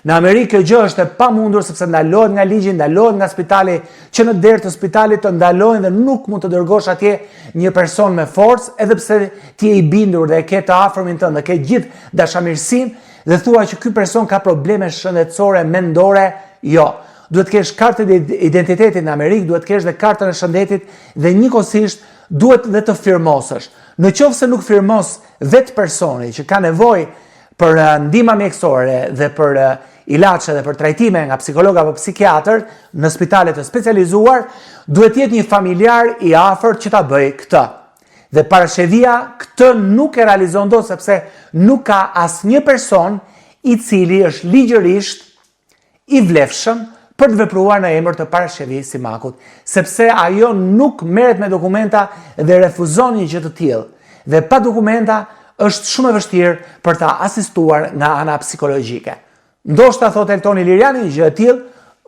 Në Amerikë kjo gjë është e pamundur sepse ndalohet nga ligji, ndalohet nga spitali, që në derë të spitalit të ndalojnë dhe nuk mund të dërgosh atje një person me forcë, edhe pse ti je i bindur dhe e ke të afërmin tënd dhe ke gjithë dashamirësinë dhe thua që ky person ka probleme shëndetësore, mendore, jo. Duhet të kesh kartën e identitetit në Amerikë, duhet të kesh dhe kartën e shëndetit dhe njëkohësisht duhet dhe të firmosësh. Në qoftë se nuk firmos vetë personi që ka nevojë për eh, ndihma mjekësore dhe për eh, ilaçe dhe për trajtime nga psikolog apo psikiatër në spitale të specializuar, duhet të jetë një familjar i afërt që ta bëjë këtë. Dhe Parashqevia këtë nuk e realizon dot sepse nuk ka asnjë person i cili është ligjërisht i vlefshëm për të vepruar në emër të Parashqevi Simakut, sepse ajo nuk merret me dokumenta dhe refuzon një gjë të tillë. Dhe pa dokumenta është shumë e vështirë për ta asistuar nga ana psikologjike. Ndoshta thotë Elton Iliriani, një gjë e tillë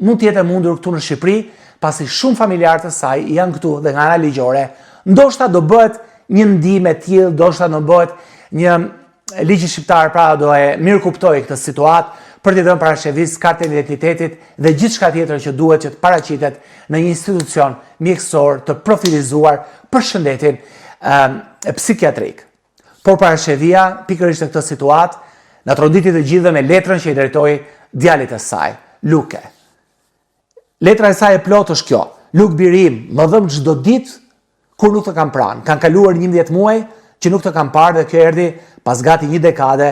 mund të jetë e mundur këtu në Shqipëri, pasi shumë familjarë të saj janë këtu dhe nga ana ligjore, ndoshta do bëhet një ndihmë e tillë, ndoshta do bëhet një Ligji shqiptar pra do e mirëkuptojë këtë situatë për t'i dhënë Parashqevisë kartën e identitetit dhe gjithçka tjetër që duhet që të paraqitet në një institucion mjekësor të profilizuar për shëndetin e psikiatrik. Por Parashqevia, pikërisht në këtë situatë, na tronditi të gjithëve me letrën që i drejtoi djalit të saj, Luke. Letra e saj e plotë është kjo. Luk biri im, më dhemb çdo ditë kur nuk të kam pranë. Kanë kaluar 11 muaj që nuk të kam parë dhe kjo erdhi pas gati një dekade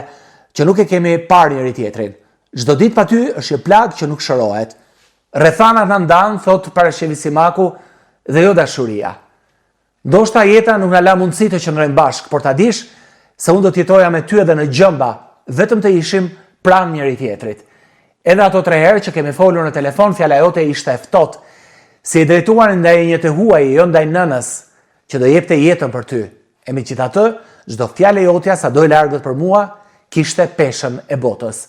që nuk e kemi parë njëri-tjetrin. Çdo ditë pa ty është një plagë që nuk shërohet. Rrethanat na ndanë, thotë Parashqevi Simaku, dhe jo dashuria. Ndoshta jeta nuk na la mundësi të qëndrojmë bashkë, por ta dish se unë do të jetoja me ty edhe në gjemba, vetëm të ishim pranë njëri-tjetrit. Edhe ato tre herë që kemi folur në telefon, fjala jote ishte e ftohtë, si e drejtuar ndaj një të huaji, jo ndaj nënës, që do jepte jetën për ty. E megjithatë, çdo fjalë e jotja, sado e largët për mua, kishte peshën e botës.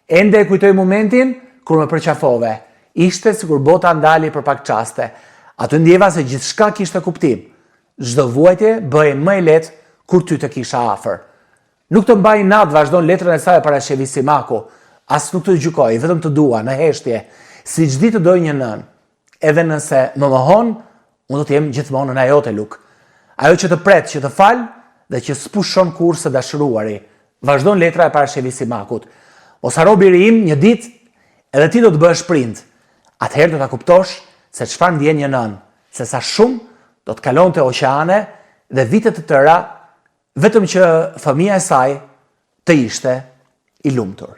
Ende e kujtoj momentin kur më përqafove. Ishte sikur bota ndali për pak çaste. Aty ndjeva se gjithçka kishte kuptim. Çdo vuajtje bëhej më e lehtë kur ty të kisha afër. Nuk të mbaj inat, vazhdon letrën e saj Parashqevi Simaku. As nuk të gjykoj, vetëm të dua, në heshtje, siç di të dojë një nënë. Edhe nëse më mohon, unë do të jem gjithmonë nëna jote, Luk. Ajo që të pret, që të fal dhe që s'pushon kurrë së dashuruari. Vazhdon letra e Parashqevi Simakut. Mos harro biri im, një ditë edhe ti do të bëhesh prind. Atëherë do ta kuptosh se çfarë ndjen një nënë, se sa shumë do të kalonte oqeane dhe vite të tëra vetëm që fëmija e saj të ishte i lumtur.